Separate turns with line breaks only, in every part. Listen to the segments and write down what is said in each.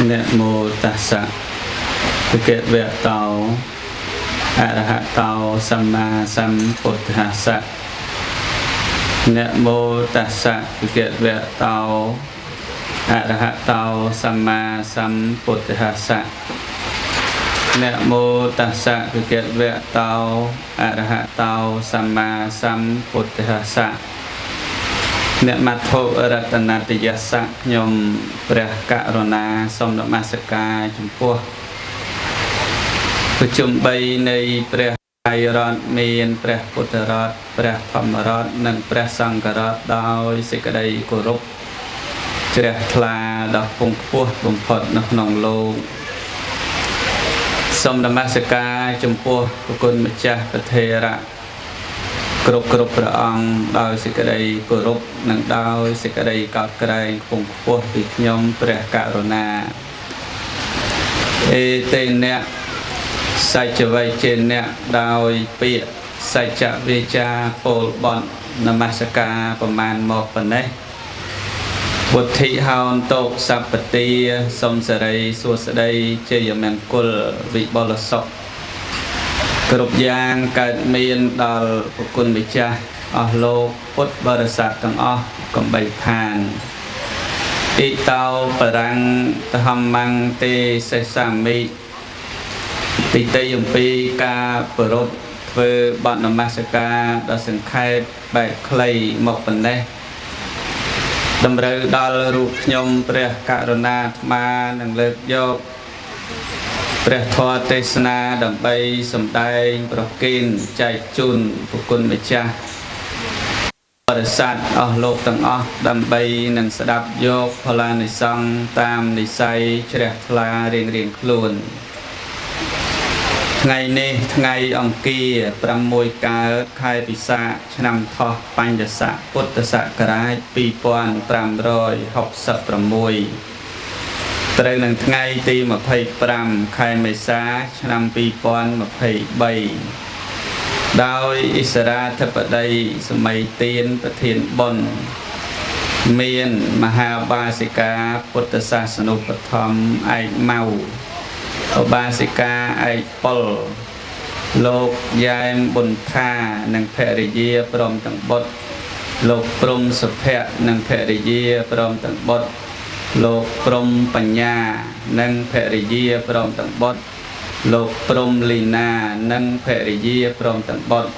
นะโมตัสสะภะคะวะโตอะระหะโตสัมมาสัมพุทธัสสะนะโมตัสสะภะคะวะโตอะระหะโตสัมมาสัมพุทธัสสะนะโมตัสสะภะคะวะโตอะระหะโตสัมมาสัมพุทธัสสะ អ្នកមត្ថុរតនតយសៈខ្ញុំព្រះករុណាសូមនមស្ការចំពោះប្រជុំ3នៃព្រះអាយរតមានព្រះពុទ្ធរតព្រះធម្មរតនិងព្រះសង្ឃរតដោយសេចក្តីគោរពជ្រះថ្លាដល់ពងខ្ពស់បំផុតនៅក្នុងលោកសូមនមស្ការចំពោះព្រះគុណម្ចាស់ប្រធេរៈ គ្រប់គ្រប់ព្រះអង្គដោយសេចក្តីគោរពនិងដោយសេចក្តីកោតក្រែងខ្ពង់ខ្ពស់ពីខ្ញុំព្រះករុណាអេតេនៈសច្ចវេជនៈដោយពាក្យសច្ចវាចាពោលបទនមស្ការប្រមាណមកប៉ុណ្ណេះវុទ្ធិហោនតុសពទាសូមសេរីសួស្តីជ័យមង្គលវិបុលសុខ គ្រប់យ៉ាងកើតមានដល់ប្រគុណម្ចាស់អស់លោកពុទ្ធបរិស័ទទាំងអស់កំបីឋានអ៊ីតោបរាំងតហមੰទេសេសាមិទីតីអំពីការប្រពធ្វើបទនមស្ការដ៏សង្ខេបបែបខ្លីមកប៉ុណ្ណេះតម្រូវដល់រូបខ្ញុំព្រះករុណាអាត្មានឹងលើកយក ព្រះធម៌ទេសនាដើម្បីសម្ដែងប្រគិនចែកជូនប្រគុណម្ចាស់បរិស័ទអស់លោកទាំងអស់ដើម្បីនឹងស្ដាប់យកផលានិសង្ឃតាមនិស័យជ្រះថ្លារៀងរៀងខ្លួនថ្ងៃនេះថ្ងៃអង្គារ6កើតខែពិសាខឆ្នាំថោះបញ្ញស័កពុទ្ធសករាជ2566ត្រូវនឹងថ្ងៃទី25ខែមេសាឆ្នាំ2023ដោយអិសរាធិបតីសម័យទានប្រធានបុណ្យមានមហាបាសិកាពុទ្ធសាសនុបត្ថម្ភឯកម៉ៅឧបាសិកាឯកប៉ុលលោកយ៉ែមប៊ុនថានិងភរិយាព្រមទាំងបុត្រលោកព្រំសុភ័ក្រនិងភរិយាព្រមទាំងបុត្រលោកព្រំបញ្ញានិងភរិយាព្រមទាំងបុត្រលោកព្រំលីណានិងភរិយាព្រមទាំងបុត្រ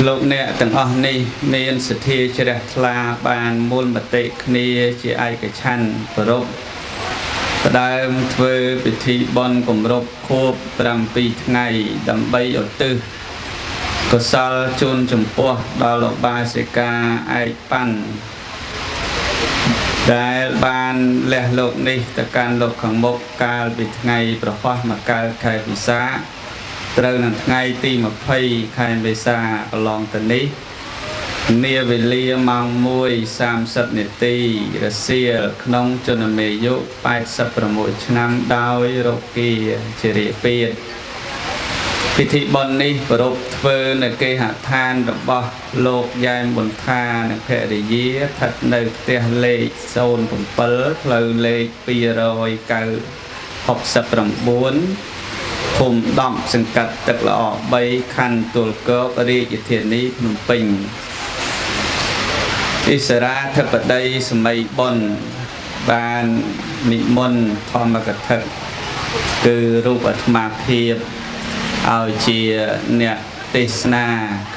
លោកអ្នកទាំងអស់នេះមានសទ្ធាជ្រះថ្លាបានមូលមតិគ្នាជាឯកច្ឆន្ទប្រពផ្ដើមធ្វើពិធីបុណ្យគម្រប់ខួប7ថ្ងៃដើម្បីឧទ្ទិសកុសលជូនចំពោះដល់លោកបាសិកាឯកប៉ាន់ដែលបានលះលោកនេះទៅកាន់លោកខាងមុខកាលពីថ្ងៃប្រហោះមកកើតខែពិសាខត្រូវនឹងថ្ងៃទី20ខែមេសាកន្លងទៅនេះនាវេលាម៉ោង1:30នាទីរសៀលក្នុងជនមេយុ86ឆ្នាំដោយរោគាជារាពាធពិធីបុណ្យនេះប្រារព្ធធ្វើនៅគេហដ្ឋានរបស់លោកយ៉ែមប៊ុនថានិងភរិយាស្ថិតនៅផ្ទះលេខ07ផ្លូវលេខ269ភូមិ10សង្កាត់ទឹកល្អ3ខណ្ឌទួលគោករាជធានីភ្នំពេញអិសរាធិបតីសម័យបុណ្យបាននិមន្តធម្មកថាគឺរូបអាត្មាភាពឲ្យជាអ្នកទេសនា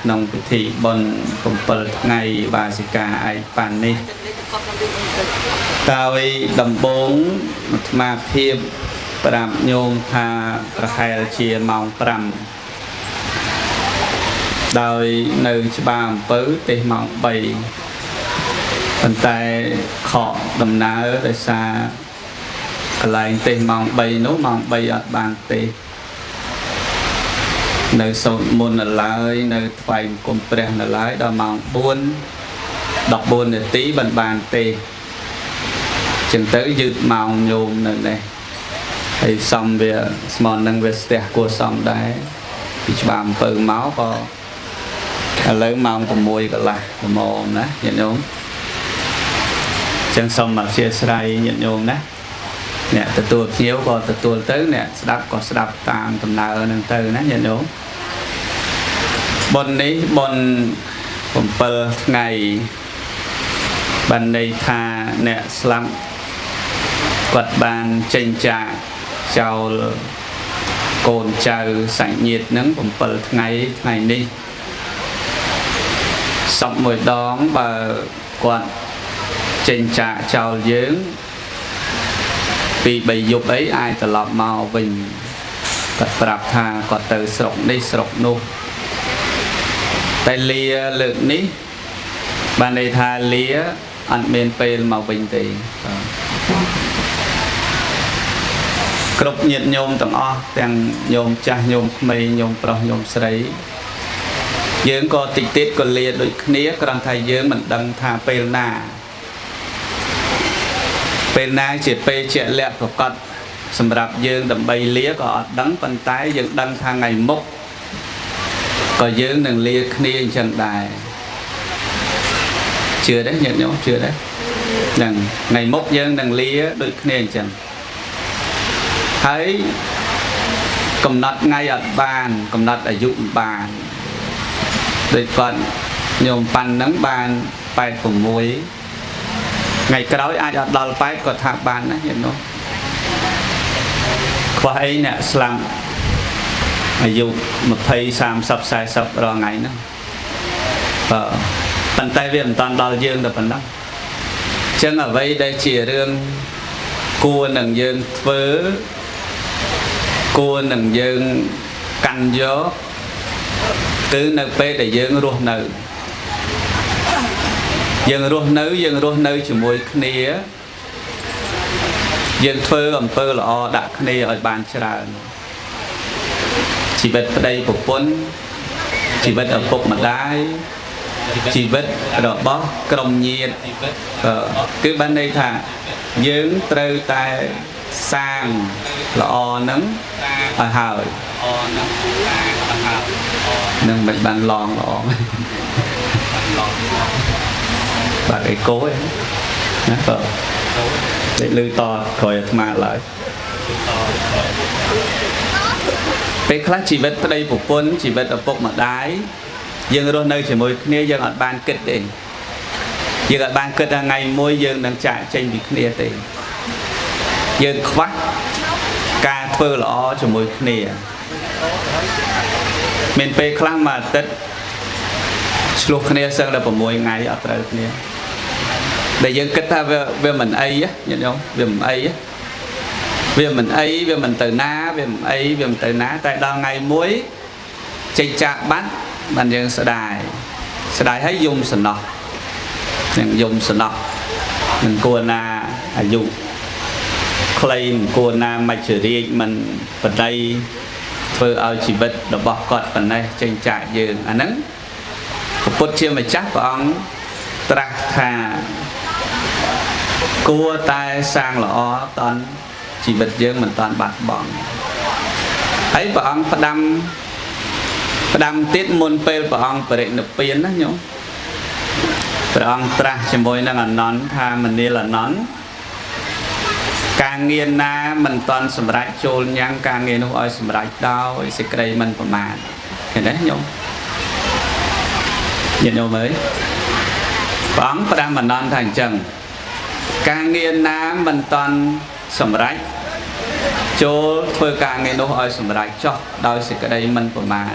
ក្នុងពិធីបុណ្យ7ថ្ងៃបាសិកាឯកប៉ាន់នេះដោយដំបូងអាត្មាភាពប្រាប់ញោមថាប្រហែលជាម៉ោង5ដោយនៅច្បារអំពៅទេសម៉ោង3ប៉ុន្តែខកដំណើរដោយសារកន្លែងទេសម៉ោង3នោះម៉ោង3អត់បានទេសនៅសូត្រមន្តនៅឡើយនៅថ្វាយបង្គំព្រះនៅឡើយដល់ម៉ោង4 14នាទីបានបានទេចឹងទៅយឺតម៉ោងញោមនៅនេះហើយសំវាស្មននឹងវាស្ទះគួរសមដែរពីច្បារអំពៅមកក៏ឥឡូវម៉ោង6កន្លះល្មមណាញាតិញោមចឹងសូមអធិស្ឋានញាតិញោមណា អ្នកទទួលភ្ញៀវក៏ទទួលទៅអ្នកស្ដាប់ក៏ស្ដាប់តាមដំណើរហ្នឹងទៅណាញាតិញោមបុណ្យនេះបុណ្យ7ថ្ងៃបានន័យថាអ្នកស្លាប់គាត់បានចេញចាកចោលកូនចៅសាច់ញាតិហ្នឹង7ថ្ងៃថ្ងៃនេះសពមួយដងបើគាត់ចេញចាកចោលយើងពី3យប់អីអាចត្រឡប់មកវិញគាត់ប្រាប់ថាគាត់ទៅស្រុកនេះស្រុកនោះតែលាលើកនេះបានន័យថាលាអត់មានពេលមកវិញទេបាទគ្រប់ញាតិញោមទាំងអស់ទាំងញោមចាស់ញោមក្មេងញោមប្រុសញោមស្រីយើងក៏តិចទៀតក៏លាដូចគ្នាគ្រាន់តែយើងមិនដឹងថាពេលណាពេលណាជាពេលជាក់លាក់ប្រកបសម្រាប់យើងដើម្បីលាក៏អត់ដឹងប៉ុន្តែយើងដឹងថាថ្ងៃមុខក៏យើងនឹងលាគ្នាអញ្ចឹងដែរជឿទេញាតិញោមជឿទេហ្នឹងថ្ងៃមុខយើងនឹងលាដូចគ្នាអញ្ចឹងហើយកំណត់ថ្ងៃអត់បានកំណត់អាយុមិនបានដូចគាត់ញោមប៉ាន់ហ្នឹងបាន86ថ្ងៃក្រោយអាចអត់ដល់8ក៏ថាបានណាញាតិញោមខ្វះអីអ្នកស្លាប់អាយុ20 30 40រាល់ថ្ងៃហ្នឹងបាទប៉ុន្តែវាមិនតាន់ដល់យើងតែប៉ុណ្ណឹងអញ្ចឹងអ្វីដែលជារឿងគួរនឹងយើងធ្វើគួរនឹងយើងកាន់យកគឺនៅពេលដែលយើងរស់នៅយើងរស់នៅយើងរស់នៅជាមួយគ្នាយើងធ្វើអំពើល្អដាក់គ្នាឲ្យបានច្រើនជីវិតប្តីប្រពន្ធជីវិតឪពុកម្ដាយជីវិតរបស់ក្រុមញាតិគឺបានន័យថាយើងត្រូវតែសាងល្អហ្នឹងឲ្យហើយនឹងមិនបានឡងល្អបាទអេកូឯណាបាទតែលឺតក្រោយអាត្មាឡើយពេលខ្លះជីវិតប្តីប្រពន្ធជីវិតឪពុកម្ដាយយើងរស់នៅជាមួយគ្នាយើងអត់បានគិតទេយើងអត់បានគិតថាថ្ងៃមួយយើងនឹងចាកចេញពីគ្នាទេយើងខ្វះការធ្វើល្អជាមួយគ្នាមានពេលខ្លះមួយអាទិត្យឆ្លោះគ្នាសឹងតែ6ថ្ងៃអត់ត្រូវគ្នាដែលយើងគិតថាវាមិនអីញាតិញោមវាមិនអីវាមិនអីវាមិនទៅណាវាមិនអីវាមិនទៅណាតែដល់ថ្ងៃមួយចេញចាកបាត់បានយើងស្ដាយស្ដាយហើយយំសំណោះនឹងយំសំណោះមិនគួរណាអាយុខ្លីមិនគួរណាមច្ចរាជមិនបដីធ្វើឲ្យជីវិតរបស់គាត់ប៉ុណ្ណេះចេញចាកយើងអាហ្នឹងពុទ្ធជាម្ចាស់ព្រះអង្គត្រាស់ថាគួរតែសាងល្អតន់ជីវិតយើងមិនតាន់បាត់បង់ហើយព្រះអង្គផ្ដាំទៀតមុនពេលព្រះអង្គបរិនិព្វានណាញោមព្រះអង្គត្រាស់ជាមួយនឹងអនន្តថាមនាលអនន្តការងារណាមិនតាន់សម្រេចចូលញ៉ាំងការងារនោះឲ្យសម្រេចដោយសេចក្តីមិនប្រមាទឃើញទេញោមញាតិញោមអើយព្រះអង្គផ្ដាំអនន្តថាអញ្ចឹងការងារណាមិនតាន់សម្រេចចូលធ្វើការងារនោះឲ្យសម្រេចចោះដោយសេចក្តីមិនប្រមាទ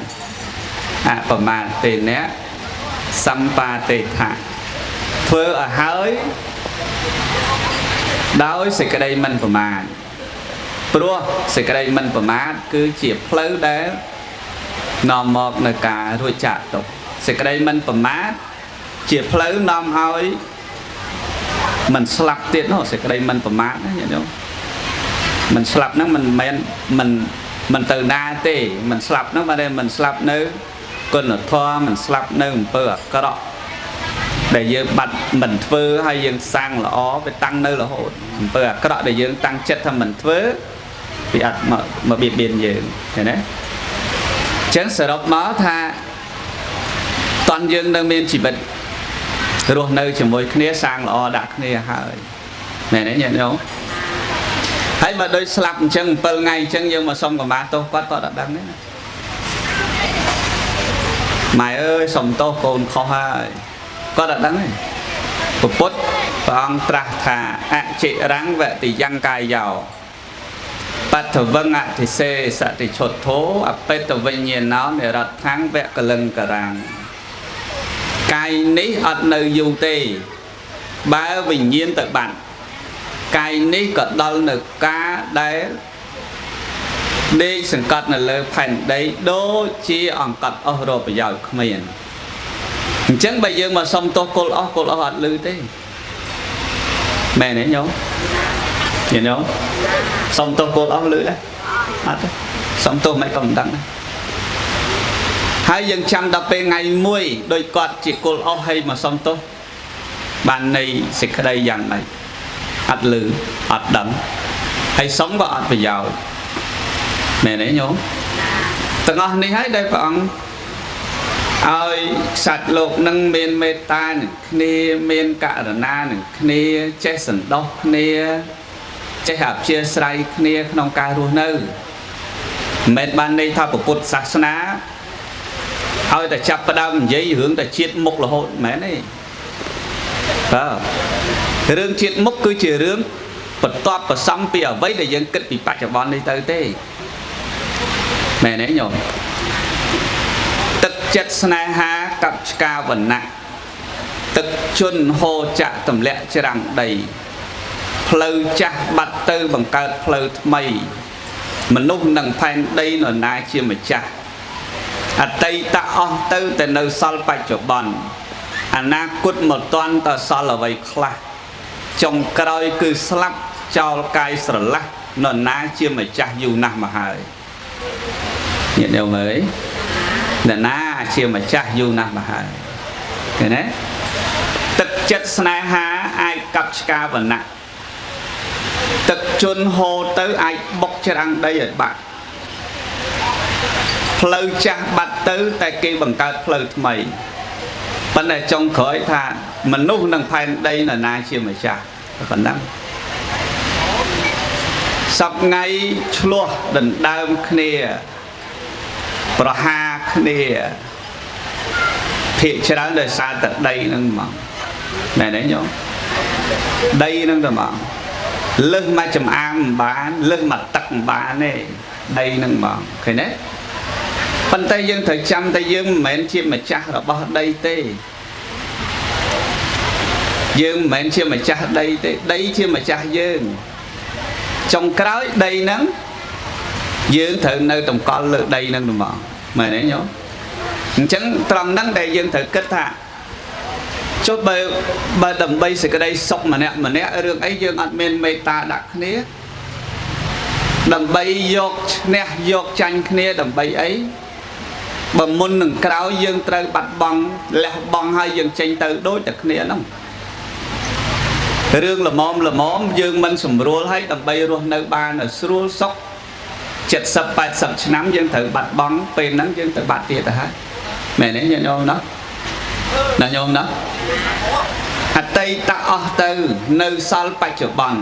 អប្រមាទទេអ្នកសម្បាទេថៈធ្វើឲ្យហើយដោយសេចក្តីមិនប្រមាទព្រោះសេចក្តីមិនប្រមាទគឺជាផ្លូវដែលនាំមកនៅការរួចចាកទុក្ខសេចក្តីមិនប្រមាទជាផ្លូវនាំឲ្យមិនស្លាប់ទៀតនោះសេចក្តីមិនប្រមាទណាញាតិញោមមិនស្លាប់ហ្នឹងមិនមែនមិនទៅណាទេមិនស្លាប់ហ្នឹងបានតែមិនស្លាប់នៅគុណធម៌មិនស្លាប់នៅអំពើអាក្រក់ដែលយើងបាត់មិនធ្វើហើយយើងសាងល្អវាតាំងនៅរហូតអំពើអាក្រក់ដែលយើងតាំងចិត្តថាមិនធ្វើវាអត់មកបៀតបៀនយើងឃើញទេអញ្ចឹងសរុបមកថាតន់យើងនៅមានជីវិតរស់នៅជាមួយគ្នាសាងល្អដាក់គ្នាហើយមែនទេញាតិញោមហើយ ហើយបើដូចស្លាប់អញ្ចឹង7ថ្ងៃអញ្ចឹងយើងមកសុំកម្មាទោសគាត់គាត់អត់ដឹងទេណាម៉ែអើយសុំទោសកូនខុសហើយគាត់អត់ដឹងទេពុទ្ធព្រះអង្គត្រាស់ថាអចិរੰវតិយ៉ាងកាយយោបឋវឹងអធិសេសតិឈុទ្ធោអបេតវិញ្ញាណោនិរដ្ឋੰវកលឹងករាំងកាយនេះអត់នៅយូរទេបើវិញ្ញាណទៅបាត់កាយនេះក៏ដល់នៅការដែលដេកសង្កត់នៅលើផែនដីដូចជាអង្កត់អស់រកប្រយោជន៍គ្មានអញ្ចឹងបើយើងមកសុំទោសគុលអស់គុលអស់អត់លឺទេមែនទេញោមញោមសុំទោសគុលអស់លឺដែរអត់ទេសុំទោសមិនក៏មិនដឹងដែរហើយយើងចាំដល់ពេលថ្ងៃមួយដោយគាត់ជាគុលអស់ហើយមកសុំទោសបាននៃសេចក្តីយ៉ាងម៉េចអត់លឺអត់ដឹងហើយសុំក៏អត់ប្រយោជន៍មែនទេញោមទាំងអស់នេះហើយដែលព្រះអង្គឲ្យសត្វលោកនឹងមានមេត្តានឹងគ្នាមានករុណានឹងគ្នាចេះសន្តោសគ្នាចេះអព្យាស្រ័យគ្នាក្នុងការរស់នៅមិនមែនបានន័យថាពុទ្ធសាសនាឲ្យតែចាប់ផ្ដើមនិយាយរឿងតែជាតិមុខរហូតមិនមែនទេបាទរឿងជាតិមុខគឺជារឿងបន្ទាប់ប្រសំពីអ្វីដែលយើងគិតពីបច្ចុប្បន្ននេះទៅទេមែនទេញោមទឹកចិត្តស្នេហាកັບឆ្កាវណ្ណៈទឹកជន់ហូរចាក់ទម្លាក់ច្រាំងដីផ្លូវចាស់បាត់ទៅបង្កើតផ្លូវថ្មីមនុស្សនិងផែនដីនរណាជាម្ចាស់អតីតអស់ទៅតែនៅសល់បច្ចុប្បន្នអនាគតមកតាន់តសល់អ្វីខ្លះចុងក្រោយគឺស្លាប់ចោលកាយស្រឡះនរណាជាម្ចាស់យូរណាស់មកហើយញាតិញោមអើយនរណាជាម្ចាស់យូរណាស់មកហើយឃើញទេទឹកចិត្តស្នេហាអាចកັບឆ្កាវណ្ណៈទឹកជន់ហូរទៅអាចបុកច្រាំងដីឲ្យបាក់ផ្លូវចាស់បាត់ទៅតែគេបង្កើតផ្លូវថ្មីប៉ុន្តែចុងក្រោយថាមនុស្សនិងផែនដីនរណាជាម្ចាស់ប៉ុណ្ណឹងសប្ងៃឆ្លោះដណ្ដើមគ្នាប្រហារគ្នាភាកច្រើនដោយសារតែដីហ្នឹងហ្មងមែនទេញោមដីហ្នឹងតែហ្មងលើសមកចំអាមមិនបានលើសមកទឹកមិនបានទេដីហ្នឹងហ្មងឃើញទេប៉ុន្តែយើងត្រូវចាំតែយើងមិនមែនជាម្ចាស់របស់ដីទេយើងមិនមែនជាម្ចាស់ដីទេដីជាម្ចាស់យើងចុងក្រោយដីហ្នឹងយើងត្រូវនៅតម្កល់លើដីហ្នឹងហ្មងមែនទេញោមអញ្ចឹងត្រង់ហ្នឹងដែលយើងត្រូវគិតថាចុះបើដើម្បីសេចក្តីសុខម្នាក់ម្នាក់រឿងអីយើងអត់មានមេត្តាដាក់គ្នាដើម្បីយកឈ្នះយកចាញ់គ្នាដើម្បីអីបើមុននឹងក្រោយយើងត្រូវបាត់បង់លះបង់ហើយយើងចេញទៅដូចតែគ្នាហ្នឹងរឿងល្មមល្មមយើងមិនសម្រួលហើយដើម្បីរស់នៅបានឲ្យស្រួលសុខ70 80ឆ្នាំយើងត្រូវបាត់បង់ពេលហ្នឹងយើងទៅបាត់ទៀតទៅហើយមែនទេញាតិញោមណាណាញោមណាអតីតអស់ទៅនៅសល់បច្ចុប្បន្ន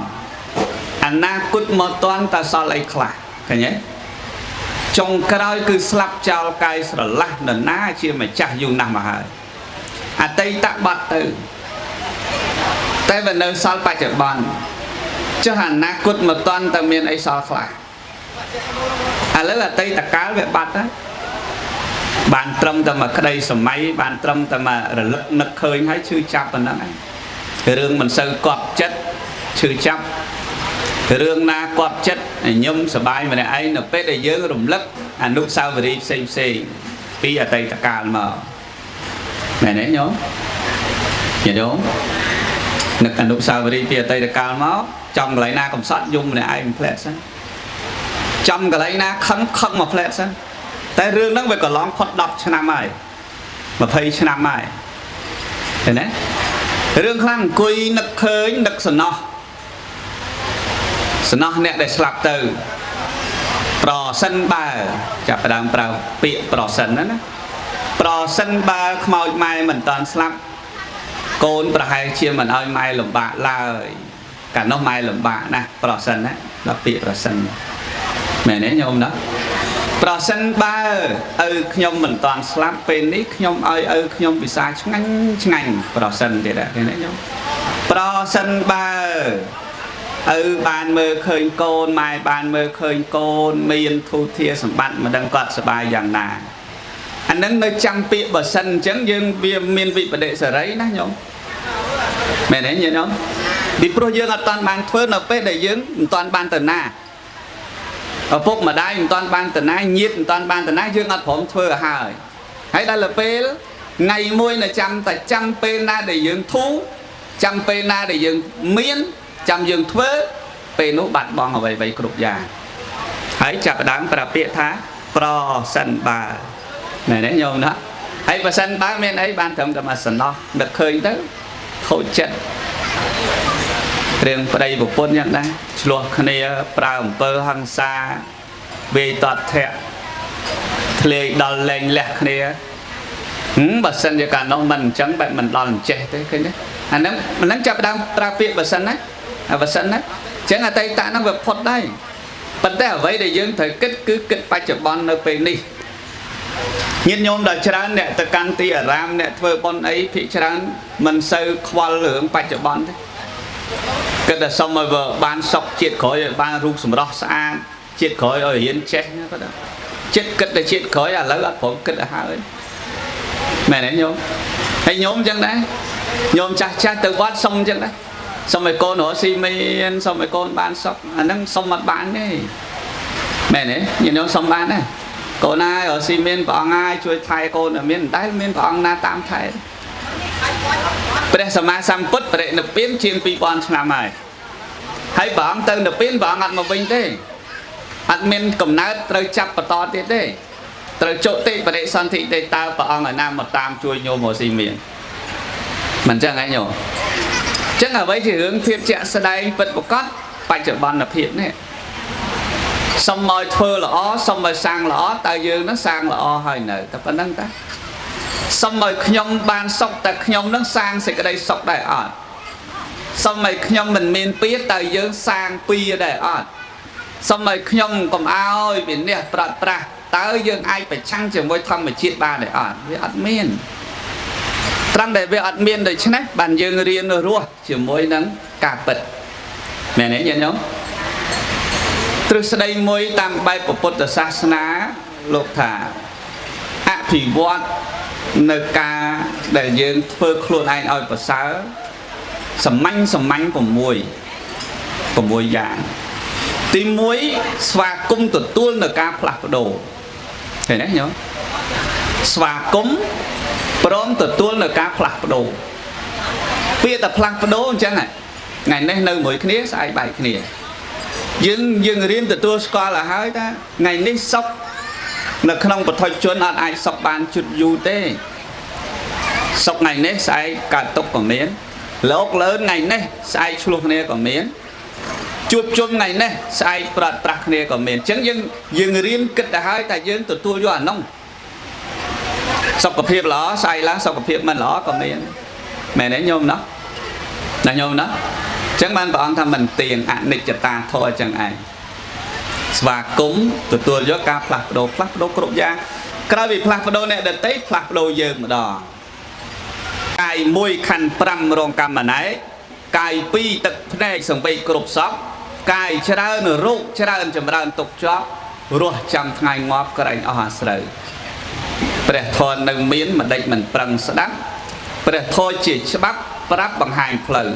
អនាគតមកតាន់តសល់អីខ្លះឃើញទេចុងក្រោយគឺស្លាប់ចោលកាយស្រឡះនរណាជាម្ចាស់យូរណាស់មកហើយអតីតបាត់ទៅតែវានៅសល់បច្ចុប្បន្នចុះអនាគតមកតាន់តើមានអីសល់ខ្លះឥឡូវអតីតកាលវាបាត់ហើយបានត្រឹមតែមួយក្តីសម័យបានត្រឹមតែមករលឹកនឹកឃើញហើយឈឺចាប់ប៉ុណ្ណឹងឯងរឿងមិនសូវកប់ចិត្តឈឺចាប់រឿងណាកប់ចិត្តញឹមសប្បាយម្នាក់ឯងនៅពេលដែលយើងរំលឹកអនុស្សាវរីយ៍ផ្សេងផ្សេងពីអតីតកាលមកមែនទេញោមញោមនឹកអនុស្សាវរីយ៍ពីអតីតកាលមកចំកន្លែងណាកំសត់យំម្នាក់ឯងផ្លែតសិនចំកន្លែងណាខឹងខឹងមកផ្លែតសិនតែរឿងហ្នឹងវាកន្លងផុត10ឆ្នាំហើយ20ឆ្នាំហើយឃើញទេរឿងខ្លះអង្គុយនឹកឃើញនឹកសំណោះសំណោះអ្នកដែលស្លាប់ទៅប្រសិនបើចាប់ផ្ដើមប្រើពាក្យប្រសិនណាណាប្រសិនបើខ្មោចម៉ែមិនតាន់ស្លាប់កូនប្រហែលជាមិនឲ្យម៉ែលំបាកឡើយ កាលនោះម៉ែលំបាកណាស់ប្រសិនណាដល់ពាក្យប្រសិនមែនទេញោមណាប្រសិនបើឪខ្ញុំមិនតាន់ស្លាប់ពេលនេះខ្ញុំឲ្យឪខ្ញុំពិសាឆ្ងាញ់ឆ្ងាញ់ប្រសិនទៀតឃើញទេញោមប្រសិនបើឪបានមើលឃើញកូនម៉ែបានមើលឃើញកូនមានធូធាសម្បត្តិមិនដឹងគាត់សប្បាយយ៉ាងណាអានឹងនៅចាំពាក្យបើសិនអញ្ចឹងយើងវាមានវិបដិសេរីណាញោមមែនទេញោមពីព្រោះយើងអត់តាន់បានធ្វើនៅពេលដែលយើងមិនតាន់បានទៅណាឪពុកម្ដាយមិនតាន់បានទៅណាញាតិមិនតាន់បានទៅណាយើងអត់ព្រមធ្វើឲ្យហើយហើយដល់ពេលថ្ងៃមួយនៅចាំតែចាំពេលណាដែលយើងធូរចាំពេលណាដែលយើងមានចាំយើងធ្វើពេលនោះបាត់បង់អ្វីៗគ្រប់យ៉ាងហើយចាប់ដើមប្រពាក្យថាប្រសិនបើមែនទេញោមណាហើយប្រសិនបើមានអីបានត្រឹមតែមកសំណោះនឹកឃើញទៅខូចចិត្តរឿងប្តីប្រពន្ធយ៉ាងដែរឆ្លោះគ្នាប្រើអំពើហិង្សាវាយតតធៈធ្លាយដល់លែងលះគ្នាបើសិនជាកាលនោះមិនអញ្ចឹងបែបមិនដល់អញ្ចេះទេឃើញទេអាហ្នឹងចាប់ដើមប្រើពាក្យបើសិនណាបើសិនណាអញ្ចឹងអតីតហ្នឹងវាផុតដែរប៉ុន្តែអ្វីដែលយើងត្រូវគិតគឺគិតបច្ចុប្បន្ននៅពេលនេះញាតិញោមដល់ច្រើនអ្នកទៅកាន់ទីអារាមអ្នកធ្វើបុណ្យអីភាគច្រើនមិនសូវខ្វល់រឿងបច្ចុប្បន្នទេគិតតែសុំឲ្យបានសុខជាតិក្រោយឲ្យបានរូបសម្រស់ស្អាតជាតិក្រោយឲ្យរៀនចេះគាត់ចិត្តគិតតែជាតិក្រោយឥឡូវអត់ព្រមគិតឲ្យហើយមែនទេញោមហើយញោមអញ្ចឹងដែរញោមចាស់ចាស់ទៅវត្តសុំអញ្ចឹងដែរសុំឲ្យកូនរកស៊ីមានសុំឲ្យកូនបានសុខអាហ្នឹងសុំអត់បានទេមែនទេញោមសុំបានទេកូនណារកស៊ីមានព្រះអង្គហើយជួយថែកូនឲ្យមានតែមានព្រះអង្គណាតាមថែព្រះសម្មាសម្ពុទ្ធបរិនិព្វានជាង2000ឆ្នាំហើយហើយព្រះអង្គទៅនិព្វានព្រះអង្គអត់មកវិញទេអត់មានកំណើតត្រូវចាប់បន្តទៀតទេត្រូវចុតិបរិសន្ធិទេតើព្រះអង្គឯណាមកតាមជួយញោមរកស៊ីមានមិនចឹងហ៎ញោមចឹងអ្វីជារឿងភាពជាក់ស្ដែងពិតប្រាកដបច្ចុប្បន្នភាពនេះសុំឲ្យធ្វើល្អសុំឲ្យសាងល្អតើយើងនឹងសាងល្អហើយនៅតែប៉ុណ្្នឹងតាសុំឲ្យខ្ញុំបានសុខតែខ្ញុំនឹងសាងសេចក្តីសុខដែរអត់សុំឲ្យខ្ញុំមិនមានពៀតើយើងសាងពៀដែរអត់សុំឲ្យខ្ញុំកុំឲ្យវិនិច្ឆ័យប្រត់ប្រាស់តើយើងអាចប្រឆាំងជាមួយធម្មជាតិបានដែរអត់វាអត់មានត្រង់ដែលវាអត់មានដូច្នេះបានយើងរៀនរស់ជាមួយនឹងការពិតមែនទេញាតិញោមទ្រឹស្ដីមួយតាមបែបពុទ្ធសាសនាលោកថាអភិវឌ្ឍនៅការដែលយើងធ្វើខ្លួនឯងឲ្យប្រសើរសាមញ្ញសាមញ្ញ6យ៉ាងទី1ស្វាគមន៍ទទួលនៅការផ្លាស់ប្ដូរឃើញទេញោមស្វាគមន៍ព្រមទទួលនៅការផ្លាស់ប្ដូរពាក្យតែផ្លាស់ប្ដូរអញ្ចឹងថ្ងៃនេះនៅមួយគ្នាស្អែកបែកគ្នាយើងរៀនទទួលស្គាល់ឲ្យហើយថាថ្ងៃនេះសុខនៅក្នុងបឋមជនអត់អាចសុខបានជុតយូរទេសុខថ្ងៃនេះស្អែកកើតទុកក៏មានលោកលឿនថ្ងៃនេះស្អែកឆ្លោះគ្នាក៏មានជួបជុំថ្ងៃនេះស្អែកប្រត់ប្រាស់គ្នាក៏មានអញ្ចឹងយើងរៀនគិតទៅហើយតែយើងទទួលយកអានោះសុខភាពល្អស្អែកឡើងសុខភាពមិនល្អក៏មានមែនទេញោមណោះណាញោមណោះអញ្ចឹងបានព្រះអង្គថាមិនទៀងអនិច្ចតាធម៌អញ្ចឹងឯងស្វាគមន៍ទទួលយកការផ្លាស់ប្ដូរផ្លាស់ប្ដូរគ្រប់យ៉ាងក្រោយពីផ្លាស់ប្ដូរអ្នកដទៃផ្លាស់ប្ដូរយើងម្ដងកាយ1ខណ្ឌ5រងកម្មណែកាយ2ទឹកភ្នែកសង្វេគគ្រប់សពកាយច្រើនរោគច្រើនចម្រើនទុកជាប់រស់ចាំថ្ងៃងាប់ក្រែងអស់អាស្រូវព្រះធម៌នៅមានមិនដេចមិនប្រឹងស្ដាប់ព្រះធម៌ជាច្បាប់ប្រាប់បង្ហាញផ្លូវ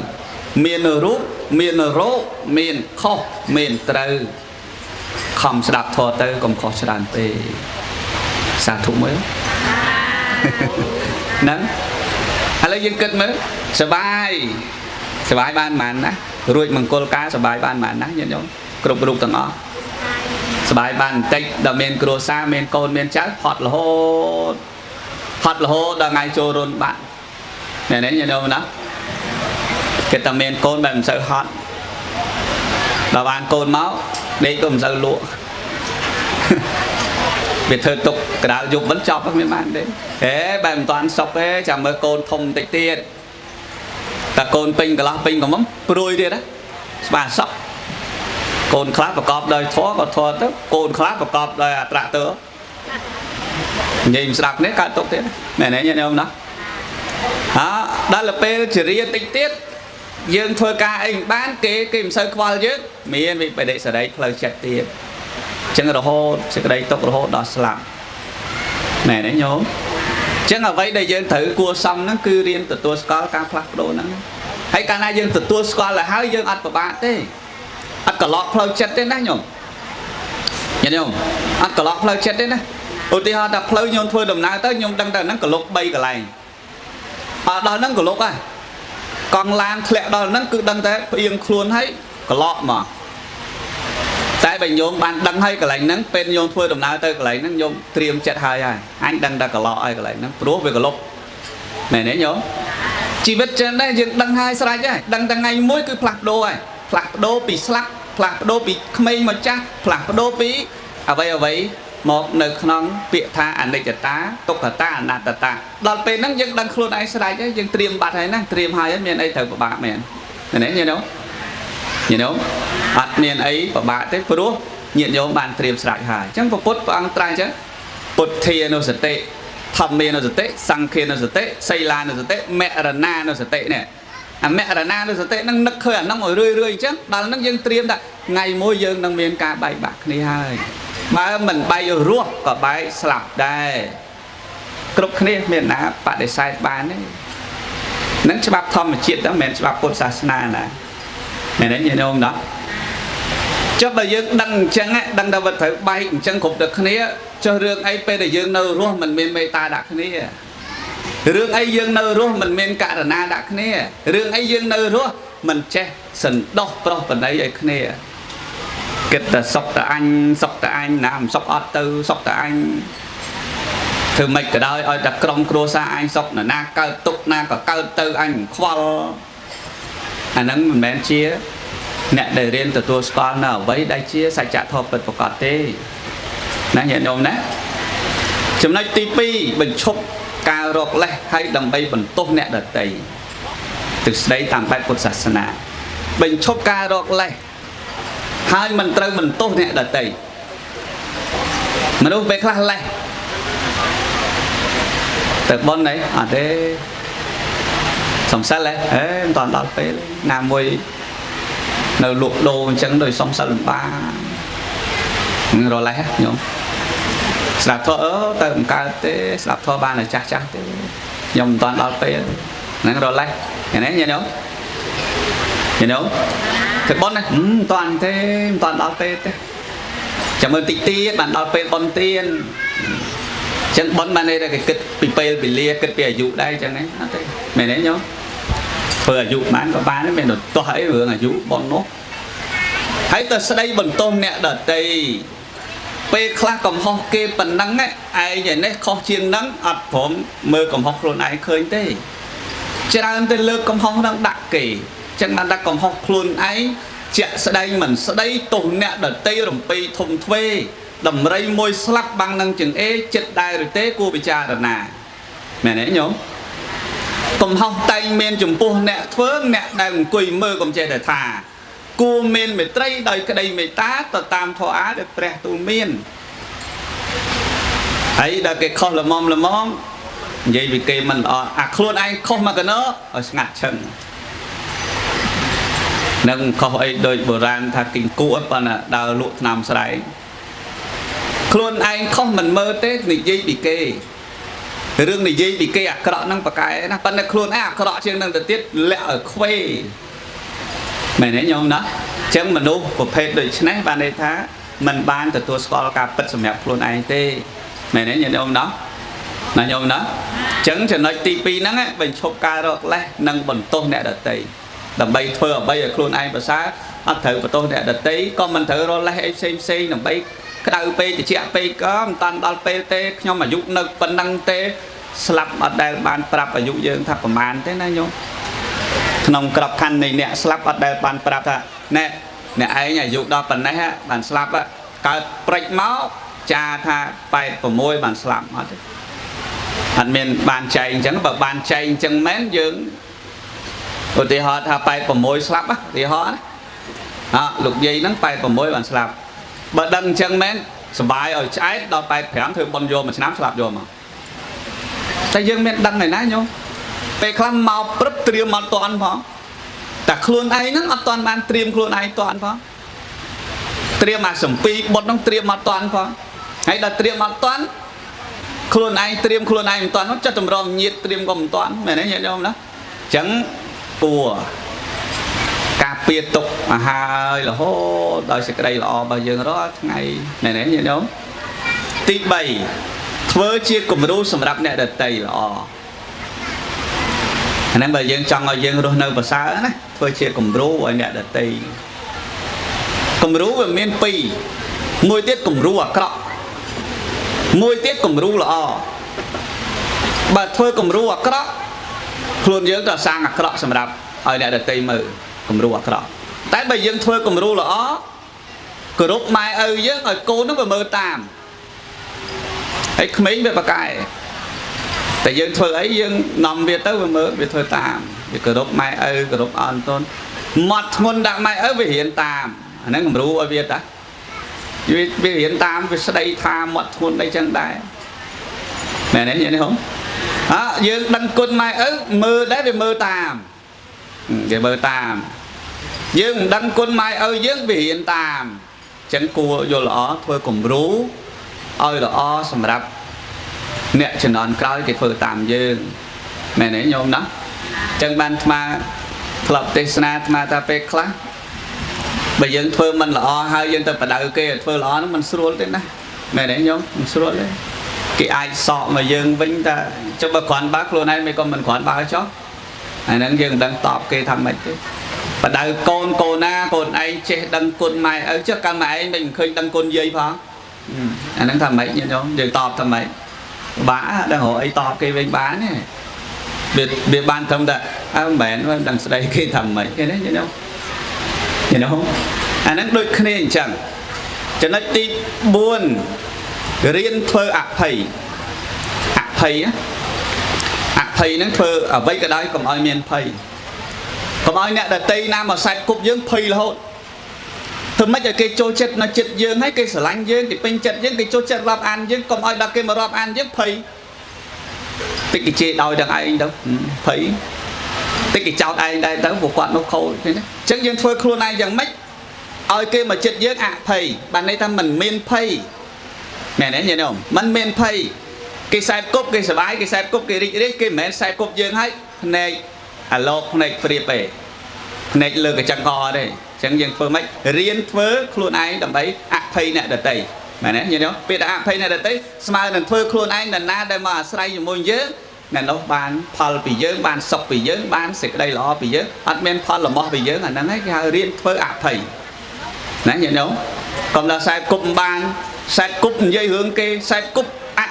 មានរូបមានរោគមានខុសមានត្រូវខំស្ដាប់ធម៌ទៅកុំខុសច្រើនពេកសាធុមួយហ្នឹងឥឡូវយើងគិតមើលសបាយសបាយបានប៉ុន្មានណារួចមង្គលការសបាយបានប៉ុន្មានណាញាតិញោមគ្រប់រូបទាំងអស់សបាយបានបន្តិចដល់មានគ្រួសារមានកូនមានចៅហត់រហូតហត់រហូតដល់ថ្ងៃចូលរុនបាត់មែនទេញាតិញោមណាគេតែមានកូនបែបមិនសូវហត់ដល់បានកូនមកដេកក៏មិនសូវលក់វាធ្វើទុកកដាលយប់មិនចប់មិនបានទេហេបែបមិនតាន់សុកទេចាំមើលកូនធំបន្តិចទៀតតែកូនពេញកន្លោះពេញកំមុំព្រួយទៀតណា ស្បាសក់កូនខ្លះប្រកបដោយធម៌ក៏ធម៌ទៅកូនខ្លះប្រកបដោយអត្រៈទៅនិយាយមិនស្ដាប់នេះកើតទុកទៀតមែនទេញាតិញោមណាហាដល់ពេលជារាតិចទៀតយើងធ្វើការអីមិនបានគេគេមិនសូវខ្វល់យើងមានវិបដិសរិយផ្លូវចិត្តទៀតអញ្ចឹងរហូតសេចក្តីទុករហូតដល់ស្លាប់មែនទេញោមអញ្ចឹងអ្វីដែលយើងត្រូវគួរសមហ្នឹងគឺរៀនទទួលស្គាល់ការផ្លាស់ប្ដូរហ្នឹងហើយកាលណាយើងទទួលស្គាល់ទៅហើយយើងអត់ពិបាកទេអត់កឡក់ផ្លូវចិត្តទេណាញោមញាតិញោមអត់កឡក់ផ្លូវចិត្តទេណាឧទាហរណ៍ថាផ្លូវញោមធ្វើដំណើរទៅញោមដឹងតែហ្នឹងកលុក3កន្លែងអត់ដល់ហ្នឹងកលុកហើយកង់ឡានធ្លាក់ដល់ហ្នឹងគឺដឹងតែផ្អៀងខ្លួនហើយកឡក់មកតែបើញោមបានដឹងហើយកន្លែងហ្នឹងពេលញោមធ្វើដំណើរទៅកន្លែងហ្នឹងញោមត្រៀមចិត្តហើយហើយអញដឹងតែកឡក់ហើយកន្លែងហ្នឹងព្រោះវាកលុកមែនទេញោមជីវិតចឹងដែរយើងដឹងហើយស្រេចហើយដឹងតែថ្ងៃមួយគឺផ្លាស់ប្ដូរហើយផ្លាស់ប្ដូរពីស្លាប់ផ្លាស់ប្ដូរពីក្មេងមកចាស់ផ្លាស់ប្ដូរពីអ្វីអ្វីមកនៅក្នុងពាក្យថាអនិច្ចតាទុក្ខតាអនត្តាដល់ពេលហ្នឹងយើងដឹងខ្លួនឯងស្រេចហើយយើងត្រៀមបាត់ហើយណាត្រៀមហើយមានអីត្រូវពិបាកមែនមែនទេញាតិញោមញាតិញោមអត់មានអីពិបាកទេព្រោះញាតិញោមបានត្រៀមស្រេចហើយអញ្ចឹងព្រះពុទ្ធព្រះអង្គត្រាស់អញ្ចឹងពុទ្ធានុសតិធម្មានុសតិសង្ឃានុសតិសីលានុសតិមរណានុសតិនេះអាមរណានុសតិនឹងនឹកឃើញអាហ្នឹងឲ្យរឿយរឿយអញ្ចឹងដល់ហ្នឹងយើងត្រៀមថាថ្ងៃមួយយើងនឹងមានការបែកបាក់គ្នាហើយបើមិនបែករស់ក៏បែកស្លាប់ដែរគ្រប់គ្នាមានណាបដិសេធបានទេនឹងច្បាប់ធម្មជាតិហ្នឹងមិនមែនច្បាប់ពុទ្ធសាសនាណាមែនទេញាតិញោមណាចុះបើយើងដឹងអញ្ចឹងដឹងថាវាត្រូវបែកអញ្ចឹងគ្រប់តែគ្នាចុះរឿងអីពេលដែលយើងនៅរស់មិនមានមេត្តាដាក់គ្នារឿងអីយើងនៅរស់មិនមានករណាដាក់គ្នារឿងអីយើងនៅរស់មិនចេះសន្តោសប្រុសបណីឲ្យគ្នាគិតតែសុកតែអញសុកតែអញណាមិនសុកអត់ទៅសុកតែអញធ្វើម៉េចក៏ដោយឲ្យតែក្រុមគ្រួសារអញសុកណាណាកើតទុកណាក៏កើតទៅអញមិនខ្វល់អាហ្នឹងមិនមែនជាអ្នកដែលរៀនទទួលស្គាល់នៅអ្វីដែលជាសច្ចធម៌ពិតប្រាកដទេណាញាតិញោមណាចំណុចទី2បញ្ឈប់ការរកលេសហើយដើម្បីបន្ទោសអ្នកដទៃទិសដីតាមបែបពុទ្ធសាសនាបញ្ឈប់ការរកលេសហើយមិនត្រូវបន្ទោសអ្នកដទៃមនុស្សពេលខ្លះលេសទៅប៉ុនអីអត់ទេសំសិលហ៎ហេមិនតាន់ដល់ពេលណាមួយនៅលក់ដូរអញ្ចឹងដោយសំសិលលំបាករលេសញោមស្ដាប់ធម៌អឺទៅមិនកើតទេស្ដាប់ធម៌បានតែចាស់ចាស់ទេខ្ញុំមិនតាន់ដល់ពេលហ្នឹងរលេសឃើញទេញាតិញោមញាតិញោមធ្វើប៉ុនណាមិនតាន់ទេមិនតាន់ដល់ពេលទេចាំមើលតិចទៀតបានដល់ពេលប៉ុនទៀនអញ្ចឹងប៉ុនបានន័យថាគេគិតពីពេលវេលាគិតពីអាយុដែរអញ្ចឹងហ្នឹងអត់ទេមែនទេញោមធ្វើអាយុបានក៏បានដែរមានទៅទាស់អីរឿងអាយុប៉ុននោះហើយទៅស្ដីបន្ទោសអ្នកដទៃពេលខ្លះកំហុសគេប៉ុណ្ណឹងឯងឯនេះខុសជាងហ្នឹងអត់ព្រមមើលកំហុសខ្លួនឯងឃើញទេច្រើនទៅលើកកំហុសហ្នឹងដាក់គេចឹងបានដាក់កំហុសខ្លួនឯងជាក់ស្ដែងមិនស្ដីទោសអ្នកដទៃរំពីធំទ្វេដំរីមួយស្លាប់បាំងនឹងចង្អេចិត្តដែរឬទេគួរពិចារណាមែនទេញោមកំហុសតែងមានចំពោះអ្នកធ្វើអ្នកដែលអង្គុយមើលកុំចេះតែថាគួរមានមេត្រីដោយក្តីមេត្តាទៅតាមធម៌អាដែលព្រះទូលមានហើយដល់គេខុសល្មមល្មមនិយាយពីគេមិនល្អអាខ្លួនឯងខុសមកកណោឲ្យស្ងាត់ឈឹងនឹងខុសអីដូចបុរាណថាគីងគួតប៉ុន្តែដើរលក់ថ្នាំស្រែងខ្លួនឯងខុសមិនមើលទេនិយាយពីគេរឿងនិយាយពីគេអាក្រក់ហ្នឹងប្រកែណាប៉ុន្តែខ្លួនឯងអាក្រក់ជាងនឹងទៅទៀតលាក់ឲ្យខ្វេមែនទេញោមណាអញ្ចឹងមនុស្សប្រភេទដូចនេះបានន័យថាមិនបានទទួលស្គាល់ការពិតសម្រាប់ខ្លួនឯងទេមែនទេញោមណាណាញោមណាអញ្ចឹងចំណុចទី2ហ្នឹងបញ្ឈប់ការរកលេសនិងបន្ទោសអ្នកដទៃដើម្បីធ្វើអ្វីឲ្យខ្លួនឯងប្រសើរអត់ត្រូវបន្ទោសអ្នកដទៃក៏មិនត្រូវរកលេសអីផ្សេងផ្សេងដើម្បីក្តៅពេកត្រជាក់ពេកក៏មិនតាន់ដល់ពេលទេខ្ញុំអាយុនៅប៉ុណ្ណឹងទេស្លាប់អត់ដែលបានប្រាប់អាយុយើងថាប្រមាណទេណាញោមក្នុងក្របខ័ណ្ឌនៃអ្នកស្លាប់អត់ដែលបានប្រាប់ថាណែអ្នកឯងអាយុដល់ប៉ុណ្ណេះបានស្លាប់កើតព្រិចមកចាថា86បានស្លាប់អត់ទេអត់មានបានចែងអញ្ចឹងបើបានចែងអញ្ចឹងមែនយើងឧទាហរណ៍ថា86ស្លាប់ឧទាហរណ៍ណា អលោកយាយហ្នឹង86បានស្លាប់បើដឹងអញ្ចឹងមែនសបាយឲ្យឆ្អែតដល់85ធ្វើបុណ្យយកមួយឆ្នាំស្លាប់យកមកតែយើងមានដឹងឯណាញោមពេលខ្លះមកព្រឹបត្រៀមអត់តាន់ផងតែខ្លួនឯងហ្នឹងអត់តាន់បានត្រៀមខ្លួនឯងតាន់ផងត្រៀមអាសំពីបុតហ្នឹងត្រៀមអត់តាន់ផងហើយដល់ត្រៀមអត់តាន់ខ្លួនឯងត្រៀមខ្លួនឯងមិនតាន់ចិត្តតម្រងញាតត្រៀមក៏មិនតាន់មែនទេញាតិញោមណាអញ្ចឹងគួរការពារទុកមកហើយរហូតដោយសេចក្តីល្អរបស់យើងរាល់ថ្ងៃមែនទេញាតិញោមទី3ធ្វើជាគំរូសម្រាប់អ្នកដទៃល្អអាហ្នឹងបើយើងចង់ឲ្យយើងរស់នៅប្រសើរណាធ្វើជាគំរូឲ្យអ្នកដទៃគំរូវាមានពីរមួយទៀតគំរូអាក្រក់មួយទៀតគំរូល្អបើធ្វើគំរូអាក្រក់ខ្លួនយើងក៏សាងអាក្រក់សម្រាប់ឲ្យអ្នកដទៃមើលគំរូអាក្រក់តែបើយើងធ្វើគំរូល្អគោរពម៉ែឪយើងឲ្យកូននឹងវាមើលតាមហើយក្មេងវាប្រកែតែយើងធ្វើអីយើងនាំវាទៅវាមើលវាធ្វើតាមវាគោរពម៉ែឪគោរពអនតូនមាត់ធ្ងន់ដាក់ម៉ែឪវារៀនតាមអាហ្នឹងគំរូឲ្យវាតាវារៀនតាមវាស្ដីថាមាត់ធ្ងន់អីចឹងដែរមែនទេញាតិញោមអើយើងដឹងគុណម៉ែឪមើលដែរវាមើលតាមវាមើលតាមយើងមិនដឹងគុណម៉ែឪយើងវារៀនតាមចឹងគួរយល់ល្អធ្វើគំរូឲ្យល្អសម្រាប់អ្នកជំនាន់ក្រោយគេធ្វើតាមយើងមែនទេញោមណាចឹងបានអាត្មាធ្លាប់ទេសនាអាត្មាថាពេលខ្លះបើយើងធ្វើមិនល្អហើយយើងទៅបដៅគេឲ្យធ្វើល្អហ្នឹងមិនស្រួលទេណាមែនទេញោមមិនស្រួលទេគេអាចសក់មកយើងវិញតែចុះបើគ្រាន់បើខ្លួនឯងមិនក៏មិនគ្រាន់បើចុះអាហ្នឹងយើងមិនដឹងតបគេថាម៉េចទេបដៅកូនកូនណាកូនឯងចេះដឹងគុណម៉ែឪចុះកាលម៉ែឯងមិនឃើញដឹងគុណយាយផងអាហ្នឹងថាម៉េចញាតិញោមយើងតបថាម៉េចបាក់ដឹងរកអីតបគេវិញបានទេវាបានត្រឹមតែអើមិនមែនដឹងស្ដីគេថាម៉េចគេណាញាតិញោមញាតិញោមអាហ្នឹងដូចគ្នាអញ្ចឹងចំណុចទី4រៀនធ្វើអភ័យអភ័យអភ័យហ្នឹងធ្វើអ្វីក៏ដោយកុំឲ្យមានភ័យកុំឲ្យអ្នកដទៃណាមកសែបគប់យើងភ័យរហូតធ្វើម៉េចឲ្យគេចូលចិត្តនៅចិត្តយើងហើយគេស្រឡាញ់យើងគេពេញចិត្តយើងគេចូលចិត្តរាប់អានយើងកុំឲ្យដល់គេមករាប់អានយើងភ័យតិចគេជេរដោយទាំងឯងទៅភ័យតិចគេចោទឯងដែរទៅព្រោះគាត់នោះខូចឃើញទេអញ្ចឹងយើងធ្វើខ្លួនឯងយ៉ាងម៉េចឲ្យគេមកចិត្តយើងអភ័យបានន័យថាមិនមានភ័យមែនទេញាតិញោមមិនមានភ័យគេសែបគប់គេសប្បាយគេសែបគប់គេរីករាយគេមិនមែនសែបគប់យើងហើយភ្នែកអាលោកភ្នែកព្រៀបទេភ្នែកលើកញ្ចឹងកទេអញ្ចឹងយើងធ្វើម៉េចរៀនធ្វើខ្លួនឯងដើម្បីអភ័យអ្នកដទៃមែនទេញាតិញោមពេលដែលអភ័យអ្នកដទៃស្មើនឹងធ្វើខ្លួនឯងនរណាដែលមកអាស្រ័យជាមួយយើងអ្នកនោះបានផលពីយើងបានសុខពីយើងបានសេចក្តីល្អពីយើងអត់មានផលលំោះពីយើងអាហ្នឹងឯងគេហៅរៀនធ្វើអភ័យណាញាតិញោមកុំដល់សែបគប់បានសែបគប់និយាយរឿងគេសែបគប់អ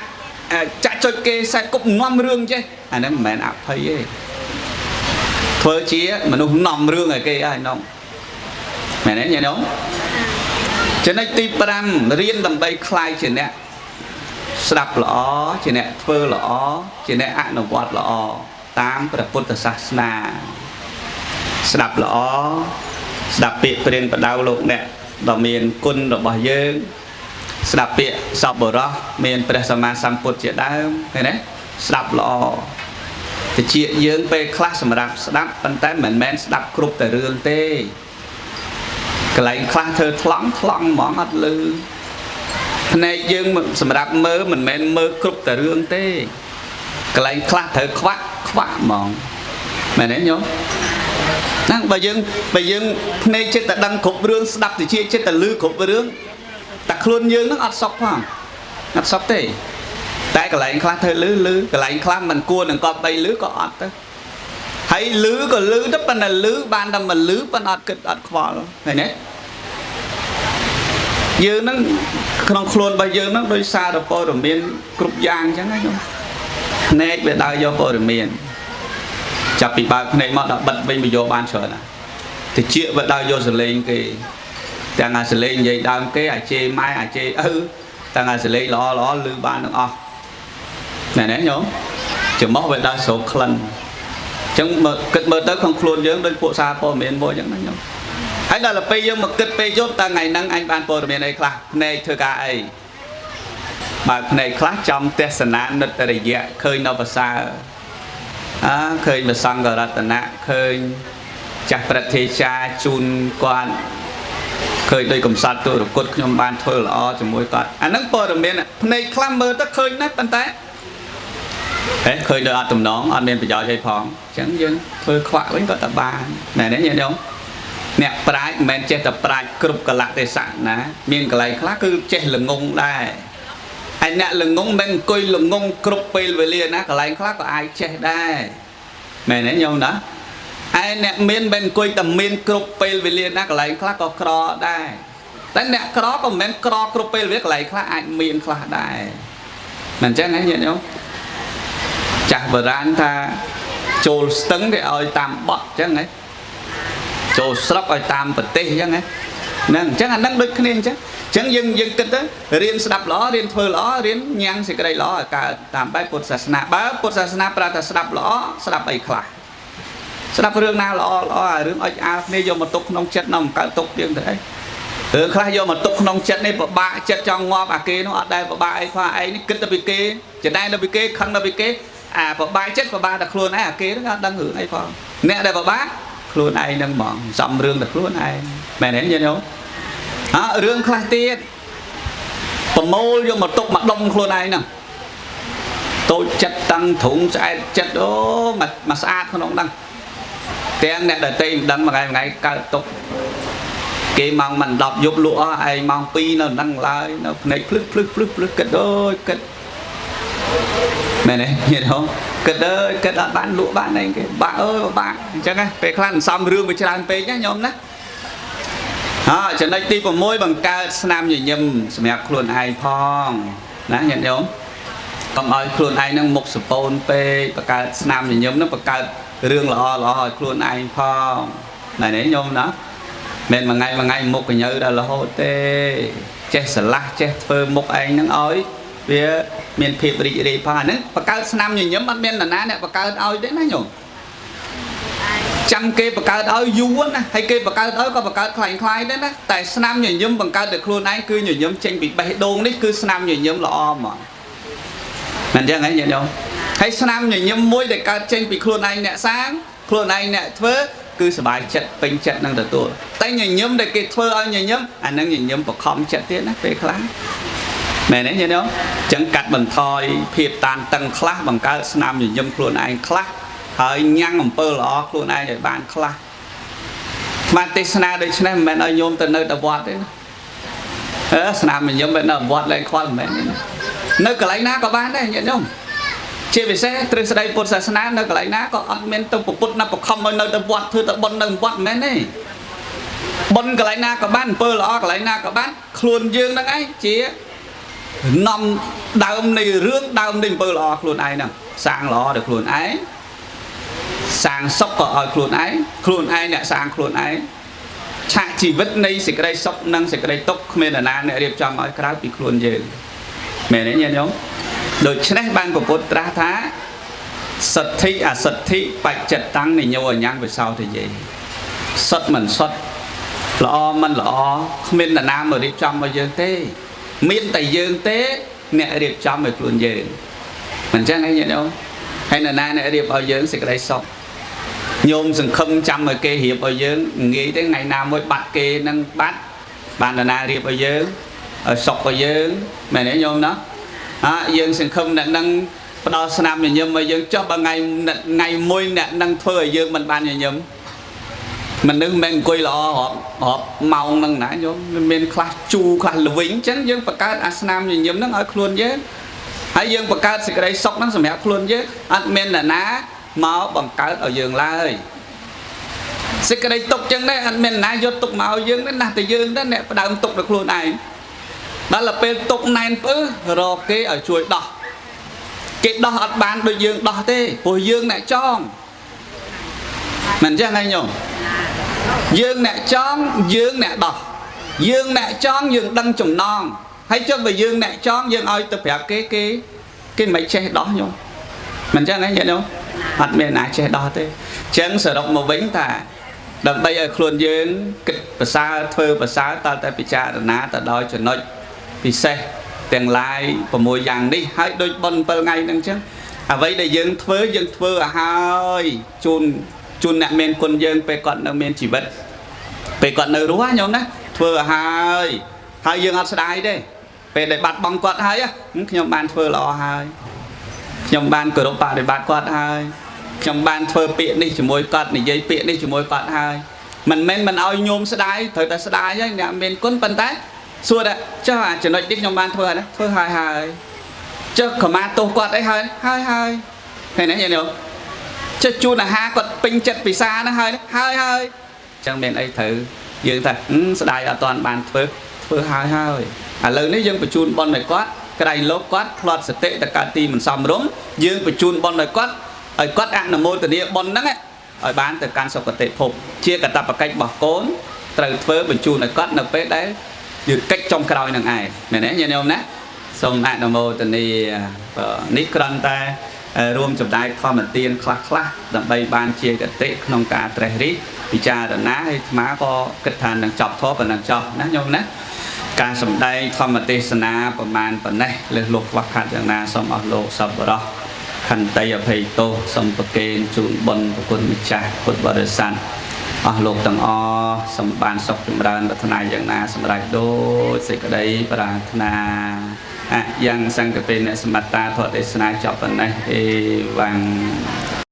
ចាក់ចុចគេសែបគប់នាំរឿងចេះអាហ្នឹងមិនមែនអភ័យទេធ្វើជាមនុស្សនាំរឿងឲ្យគេហើយនោះមែនទេញាតិញោមចំណុចទី5រៀនដើម្បីក្លាយជាអ្នកស្ដាប់ល្អជាអ្នកធ្វើល្អជាអ្នកអនុវត្តល្អតាមព្រះពុទ្ធសាសនាស្ដាប់ល្អស្ដាប់ពាក្យព្រានបដៅលោកអ្នកដ៏មានគុណរបស់យើងស្ដាប់ពាក្យសប្បុរសមានព្រះសម្មាសម្ពុទ្ធជាដើមឃើញទេស្ដាប់ល្អតិចយើងពេលខ្លះសម្រាប់ស្ដាប់ប៉ុន្តែមិនមែនស្ដាប់គ្រប់តែរឿងទេកន្លែងខ្លះធ្វើថ្លង់ថ្លង់ហ្មងអត់លឺភ្នែកយើងសម្រាប់មើលមិនមែនមើលគ្រប់តែរឿងទេកន្លែងខ្លះត្រូវខ្វាក់ខ្វាក់ហ្មងមែនទេញោមហ្នឹងបើយើងភ្នែកចិត្តតែដឹងគ្រប់រឿងស្ដាប់តិចចិត្តតែលឺគ្រប់រឿងតែខ្លួនយើងហ្នឹងអត់សុខផងអត់សុខទេតែកន្លែងខ្លះធ្វើលឺលឺកន្លែងខ្លះមិនគួរនឹងកប់បីលឺក៏អត់ទៅហើយលឺក៏លឺទៅប៉ុន្តែលឺបានតែមិនលឺប៉ុន្តែអត់គិតអត់ខ្វល់ឃើញទេយើងហ្នឹងក្នុងខ្លួនរបស់យើងហ្នឹងដោយសារតែព័ត៌មានគ្រប់យ៉ាងអញ្ចឹងណាញោមភ្នែកវាដើរយកព័ត៌មានចាប់ពីបើកភ្នែកមកដល់បិទវិញវាយកបានច្រើនណាស់តិចវាដើរយកសលេងគេទាំងអាសលេងនិយាយដើមគេអាជេរម៉ែអាជេរឪទាំងអាសលេងល្អល្អលឺបានទាំងអស់ណែញោមច្រមុះវាដើរស្រូបក្លិនអញ្ចឹងមើលគិតមើលទៅក្នុងខ្លួនយើងដូចពួកសារព័ត៌មានមួយអញ្ចឹងណាញោម ហើយដល់ទៅពេលយើងមកគិតពេលយប់តើថ្ងៃហ្នឹងអញបានព័ត៌មានអីខ្លះភ្នែកធ្វើការអីបើភ្នែកខ្លះចំទស្សនានិត្តរិយៈឃើញនៅប្រសើរអើឃើញព្រះសង្ឃរតនៈឃើញចាស់ប្រធាចាជូនគាត់ឃើញដោយកំសត់ទុរគតខ្ញុំបានធ្វើល្អជាមួយគាត់អាហ្នឹងព័ត៌មានភ្នែកខ្លះមើលទៅឃើញណាស់ប៉ុន្តែហេឃើញដោយអត់តំណងអត់មានប្រយោជន៍អីផងអញ្ចឹងយើងធ្វើខ្វាក់វិញក៏តបានណែនេះញាតិញោមអ្នកប្រាជ្ញមិនមែនចេះតែប្រាជ្ញគ្រប់កលៈទេសៈណាមានកន្លែងខ្លះគឺចេះល្ងងដែរហើយអ្នកល្ងងមិនអង្គុយល្ងងគ្រប់ពេលវេលាណាកន្លែងខ្លះក៏អាចចេះដែរមែនទេញោមណាឯអ្នកមានមិនអង្គុយតែមានគ្រប់ពេលវេលាណាកន្លែងខ្លះក៏ក្រដែរតែអ្នកក្រក៏មិនមែនក្រគ្រប់ពេលវេលាកន្លែងខ្លះអាចមានខ្លះដែរមិនអញ្ចឹងហ៎ញាតិញោមចាស់បុរាណថាចូលស្ទឹងគេឲ្យតាមបក់អញ្ចឹងហ៎ចូលស្រុកឲ្យតាមប្រទេសអញ្ចឹងហ៎ហ្នឹងអញ្ចឹងអាហ្នឹងដូចគ្នាអញ្ចឹងអញ្ចឹងយើងយើងគិតទៅរៀនស្ដាប់ល្អរៀនធ្វើល្អរៀនញ៉ាំងសេចក្តីល្អឲ្យកើតតាមបែបពុទ្ធសាសនាបើពុទ្ធសាសនាប្រើតែស្ដាប់ល្អស្ដាប់អីខ្លះស្ដាប់រឿងណាល្អល្អអារឿងអុចអាលគ្នាយកមកទុកក្នុងចិត្តនៅកើតទុកយើងទៅអីរឿងខ្លះយកមកទុកក្នុងចិត្តនេះពិបាកចិត្តចង់ងាប់អាគេនោះអត់ដែលពិបាកអីផងឯងនេះគិតទៅពីគេចំណែនទៅពីគេខឹងទៅពីគេអាពិបាកចិត្តពិបាកតែខ្លួនឯងអាគេនោះអត់ដឹងរឿងអីផងអ្នកដែលពិបាកខ្លួនឯងហ្នឹងហ្មងសំរឿងតែខ្លួនឯងមែនទេញាតិញោមអើរឿងខ្លះទៀតប្រមូលយកមកទុកមកដុំខ្លួនឯងហ្នឹងតូចចិត្តតាំងទ្រុងស្អែតចិត្តអូមកស្អាតក្នុងហ្នឹងទាំងអ្នកដតីមិនដឹងមួយថ្ងៃមួយថ្ងៃកើតទុកគេម៉ោងមិន10យប់លក់អស់ឯងម៉ោង2នៅហ្នឹងឡើយនៅភ្នែកភ្លឹះភ្លឹះភ្លឹះភ្លឹះគិតអើយគិតមែនទេញាតិហងគិតអើយគិតអត់បានលក់បានអីគេបាក់អើយបាក់អញ្ចឹងណាពេលខ្លះសំរឿងវាច្រើនពេកណាញោមណាអើចំណុចទី6បង្កើតស្នាមញញឹមសម្រាប់ខ្លួនឯងផងណាញាតិញោមកុំឲ្យខ្លួនឯងនឹងមុខសពូនពេកបង្កើតស្នាមញញឹមនឹងបង្កើតរឿងល្អល្អឲ្យខ្លួនឯងផងណែនេះញោមណាមិនមួយថ្ងៃមួយថ្ងៃមុខកញើដល់រហូតទេចេះស្រឡះចេះធ្វើមុខឯងនឹងឲ្យវាមានភាពរីករាយផងអាហ្នឹងបង្កើតស្នាមញញឹមអត់មាននរណាអ្នកបង្កើតឲ្យទេណាញោមចាំគេបង្កើតឲ្យយូរណាហើយគេបង្កើតឲ្យក៏បង្កើតខ្លាំងខ្លាយដែរណាតែស្នាមញញឹមបង្កើតដោយខ្លួនឯងគឺញញឹមចេញពីបេះដូងនេះគឺស្នាមញញឹមល្អហ្មងមិនចឹងហ៎ញាតិញោមហើយស្នាមញញឹមមួយដែលកើតចេញពីខ្លួនឯងអ្នកសាងខ្លួនឯងអ្នកធ្វើគឺសប្បាយចិត្តពេញចិត្តនឹងទទួលតែញញឹមដែលគេធ្វើឲ្យញញឹមអានឹងញញឹមបខំចិត្តទៀតណាពេលខ្លះមែនទេញាតិញោមចឹងកាត់បន្ថយភាពតានតឹងខ្លះបង្កើតស្នាមញញឹមខ្លួនឯងខ្លះហើយញ៉ាំងអំពើល្អខ្លួនឯងឲ្យបានខ្លះអាទេសនាដូច្នេះមិនមែនឲ្យញោមទៅនៅតែវត្តទេណាអឺស្នាមញញឹមមិននៅវត្តលែងខ្វល់មិនមែនទេនៅកន្លែងណាក៏បានដែរញាតិញោមជាពិសេសទ្រឹស្ដីពុទ្ធសាសនានៅកន្លែងណាក៏អត់មានទៅពុទ្ធណាបខំឲ្យនៅតែវត្តធ្វើតែបុណ្យនៅវត្តមិនមែនទេបុណ្យកន្លែងណាក៏បានអំពើល្អកន្លែងណាក៏បានខ្លួនយើងហ្នឹងឯងជានាំដើមនៃរឿងដើមនៃអំពើល្អខ្លួនឯងហ្នឹងសាងល្អដល់ខ្លួនឯងសាងសុខក៏ឲ្យខ្លួនឯងខ្លួនឯងអ្នកសាងខ្លួនឯងឆាកជីវិតនៃសេចក្តីសុខនិងសេចក្តីទុក្ខគ្មាននរណាអ្នករៀបចំឲ្យក្រៅពីខ្លួនយើងមែនទេញាតិញោមដូច្នេះបានពុទ្ធត្រាស់ថាសទ្ធិអសទ្ធិបច្ចតាំងនិញោអញ្ញងវិសោទយេសុទ្ធមិនសុទ្ធល្អមិនល្អគ្មាននរណាមករៀបចំឲ្យយើងទេមានតែយើងទេអ្នករៀបចំឲ្យខ្លួនយើងមិនចឹងទេញាតិញោមហើយនរណាអ្នករៀបឲ្យយើងសេចក្តីសុខញោមសង្ឃឹមចាំឲ្យគេរៀបឲ្យយើងងាយទេថ្ងៃណាមួយបាត់គេនឹងបាត់បាននរណារៀបឲ្យយើងឲ្យសុខឲ្យយើងមែនទេញោមណាអើយើងសង្ឃឹមអ្នកនឹងផ្ដល់ស្នាមញញឹមឲ្យយើងចុះបើថ្ងៃថ្ងៃមួយអ្នកនឹងធ្វើឲ្យយើងមិនបានញញឹមមនុស្សមិនអង្គុយល្អរាប់រាប់ម៉ោងហ្នឹងណាញោមមានខ្លះជូរខ្លះល្វីងអញ្ចឹងយើងបង្កើតអាស្នាមញញឹមហ្នឹងឲ្យខ្លួនយើងហើយយើងបង្កើតសេចក្តីសុខហ្នឹងសម្រាប់ខ្លួនយើងអត់មានអ្នកណាមកបង្កើតឲ្យយើងឡើយសេចក្តីទុកចឹងដែរអត់មានអ្នកណាយកទុកមកឲ្យយើងទេណាស់តែយើងដែរអ្នកផ្ដើមទុកដល់ខ្លួនឯងដល់ទៅពេលទុកណែនពឹសរកគេឲ្យជួយដោះគេដោះអត់បានដូចយើងដោះទេព្រោះយើងអ្នកចងមិនចឹងឯងញោមយើងអ្នកចងយើងអ្នកដោះយើងអ្នកចងយើងដឹងចំណងហើយចុះបើយើងអ្នកចងយើងឲ្យទៅប្រាប់គេគេគេមិនចេះដោះញោមមិនចឹងឯងញាតិញោមអត់មានណាចេះដោះទេចឹងសរុបមកវិញថា ដើម្បីឲ្យខ្លួនយើងគិតប្រសើរធ្វើប្រសើរតើតែពិចារណាទៅដោយចំណុចពិសេសទាំងឡាយ6យ៉ាងនេះហើយដូចបុណ្យ7ថ្ងៃហ្នឹងចឹងអ្វីដែលយើងធ្វើយើងធ្វើឲ្យហើយជូនជូនអ្នកមានគុណយើងពេលគាត់នៅមានជីវិតពេលគាត់នៅរស់ញោមណាធ្វើឲ្យហើយហើយយើងអត់ស្ដាយទេពេលដែលបាត់បង់គាត់ហើយខ្ញុំបានធ្វើល្អហើយខ្ញុំបានគោរពបប្រតិបត្តិគាត់ហើយខ្ញុំបានធ្វើពាក្យនេះជាមួយគាត់និយាយពាក្យនេះជាមួយគាត់ហើយមិនមែនមិនឲ្យញោមស្ដាយត្រូវតែស្ដាយហើយអ្នកមានគុណប៉ុន្តែសួរថាចុះអាចំណុចនេះខ្ញុំបានធ្វើហើយណាធ្វើហើយហើយចុះខមាទោសគាត់អីហើយហើយហើយឃើញទេញោមចុះជូនអាហារគាត់ពេញចិត្តពិសាហ្នឹងហើយហើយហើយអញ្ចឹងមានអីត្រូវយើងថាស្ដាយអត់ទាន់បានធ្វើធ្វើហើយហើយឥឡូវនេះយើងបញ្ជូនបុណ្យឲ្យគាត់ក្រៃលោកគាត់ផ្្លាត់សតិតកើតទីមិនសមរម្យយើងបញ្ជូនបុណ្យឲ្យគាត់ឲ្យគាត់អនុមោទនាបុណ្យហ្នឹងឲ្យបានទៅកាន់សុគតិភពជាកតបកិច្ចរបស់កូនត្រូវធ្វើបញ្ជូនឲ្យគាត់នៅពេលដែលយើងកិច្ចចុងក្រោយនឹងឯងមែនទេញាតិញោមណាសូមអនុមោទនានេះគ្រាន់តែរួមចំណែកធម្មទានខ្លះខ្លះដើម្បីបានជាកតិក្នុងការត្រេះរិះពិចារណាហើយអាត្មាក៏គិតថានឹងចប់ធម៌ប៉ុណ្ណឹងចោះណាញោមណាការសម្ដែងធម្មទេសនាប្រមាណប៉ុណ្ណេះលើសលោះខ្វះខាតយ៉ាងណាសូមអស់លោកសប្បុរសខន្តីអភ័យទោសសូមប្រគេនជូនបុណ្យប្រគុណម្ចាស់ពុទ្ធបរិស័ទអស់លោកទាំងអស់សូមបានសុខចម្រើនប្រាថ្នាយ៉ាងណាសម្រេចដូចសេចក្តីប្រាថ្នាអយ៉ាងសង្កពេនសមត្តាធម៌ទេសនាចប់ប៉ុណ្ណេះអេវ៉ាំង។